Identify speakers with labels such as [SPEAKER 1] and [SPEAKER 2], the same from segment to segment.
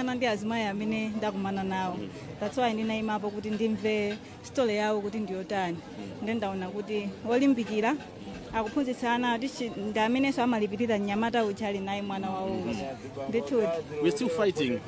[SPEAKER 1] Ana ndi azimayi amene ndakumana nawo, that's why ndinayimapo kuti ndimve story yawo kuti ndiyotani. Nde ndaona kuti wolimbikira akuphunzitsa ana ati ndi amenenso amalipirira mnyamata uja ali naye mwana wawo uja ndithudi.
[SPEAKER 2] We're still fighting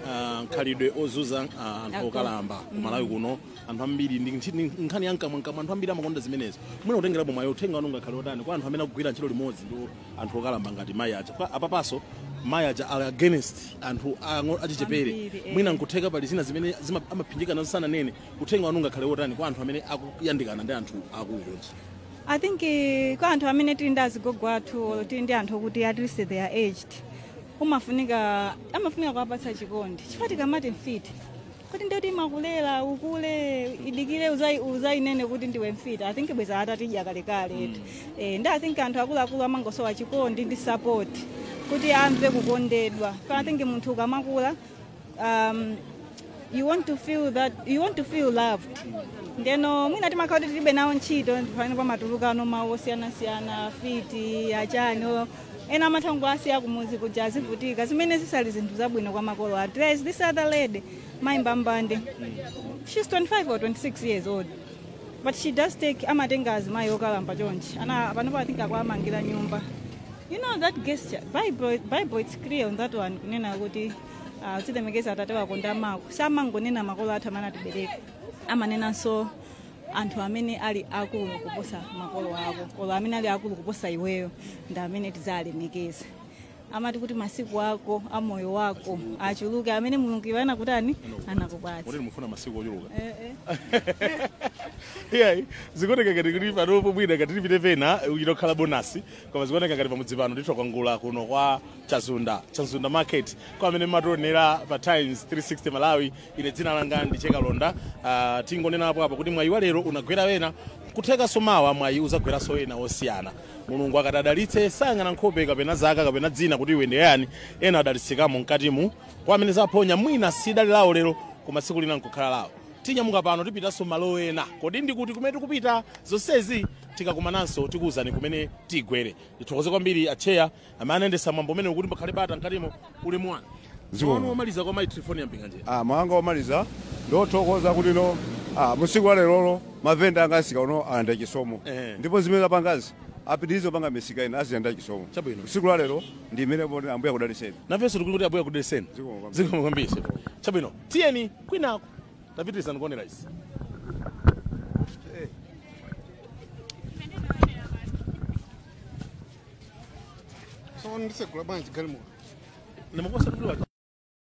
[SPEAKER 2] khalidwe ozuza anthu okalamba ku Malawi kuno. Anthu ambiri ndi nkhani ya mkamwamkamwa, anthu ambiri amakonda zimenezo. Mwina kutengerapo mwayi, uthenga wanu ungakhale otani kwa anthu amene akugwira ntchito limodzi ndi anthu okalamba ngati mayi aja? Apapaso mayi aja ali against anthu achichepere.
[SPEAKER 1] Ambiri, eh.
[SPEAKER 2] Mwina nkutheka pali zina zimene amaphinjika nazo sananene. Uthenga wanu ungakhale otani kwa anthu amene akuyandikana ndi anthu akulu chonchi?
[SPEAKER 1] I think kwa anthu amene tili ndi azigogo athu or tili ndi anthu okuti at least they are aged, umafunika amafunika kuwapatsa chikondi, chifukwa tikamati mfiti kuti ndoti makulera ukule idikire uzainene kuti ndiwe mfiti, I think bweza atatidya kalekale. Ndi I think anthu akuluakulu amangosowa chikondi ndi support kuti amve kukondedwa. I think munthu ukamakula, you want to feel that you want to feel loved. Ndeno mwina timakhala kuti tilibe nawo ntchito, pamene pamatulukano mawu osiyanasiyana, fiti achani, ena amatha kungoasiya kumuzi kuja azivutika, zimene zisali zinthu zabwino kwa makolo athu. There is this other lady, mayi Mbambande, she's 25 or 26 years old, but she does take, amatenga azimayi okalamba chonchi ana panopo, I think akuamangira nyumba. You know that gesture, Bible, it's clear on that one, kunena kuti uzilemekeza atate wako ndi amako. Samangonena makolo athu amene atibereka, amanenanso anthu amene ali akulu kuposa makolo ako olo amene ali akulu kuposa iweyo, ndi amene tidzalemekeza. Amati kuti masiku ako amoyo wako achuluke amene Mulungu iwe anakutani, anakupatsa.
[SPEAKER 2] Kuti mufuna masiku ochuluka.
[SPEAKER 1] Eh, eh.
[SPEAKER 2] Iyayi, zikuoneka ngati kuti panopo mwina ngati tipite pena inokhala bonus, koma zikuoneka ngati pamudzi pano ndithu kwangula kuno kwa Chazunda, Chazunda Market. Kwa amene mationera pa Times 360 Malawi, ine dzina langa ndi Chekalonda. Tingonenapo apo kuti mwayi wa lero unagwera wena, kuthekanso mawa mwayi uzagweranso ena osiyana. Mulungu akadadalitse sayang'ana nkhope kapena zaka kapena dzina kuti iwe ndi yani. Ena adalitsikamo mkatimu. Kwa amene zaphonya, mwina sidali lawo lero, koma tsiku lina nkukhala lawo. Tinyamuka pano, tipitanso malo ena. Kodi ndi kuti kumene tikupita? Zonsezi tikakumananso tikuwuzani kumene tigwere. Ndithokoze kwambiri acheya amene anayendesa mwambo umene kuti pakhale bata mkatimo. Ulemu wanu.
[SPEAKER 3] Zikomo.
[SPEAKER 2] Mawu omaliza kwa mayi Triphonia Mpinganjira.
[SPEAKER 3] Ah, mwanga omaliza, ndothokoza kuti no musiku wa lerolo mavenda anga asika uno alanda chisomo. Ndipo zimene apangazi apitirize kupanga, misika ina aziyanda chisomo.
[SPEAKER 2] Chabwino.
[SPEAKER 3] Tsiku la lero ndi imene poti Ambuye akudalitseni.
[SPEAKER 2] Nafenso tikuti Ambuye akudalitseni.
[SPEAKER 3] Zikomo kwambiri.
[SPEAKER 2] Zikomo kwambiri. Chabwino, tiyeni kwinako, tapitirizani kuonera izi.
[SPEAKER 4] So ndisegula bwanji galimoto?
[SPEAKER 2] Ndimakosa kuti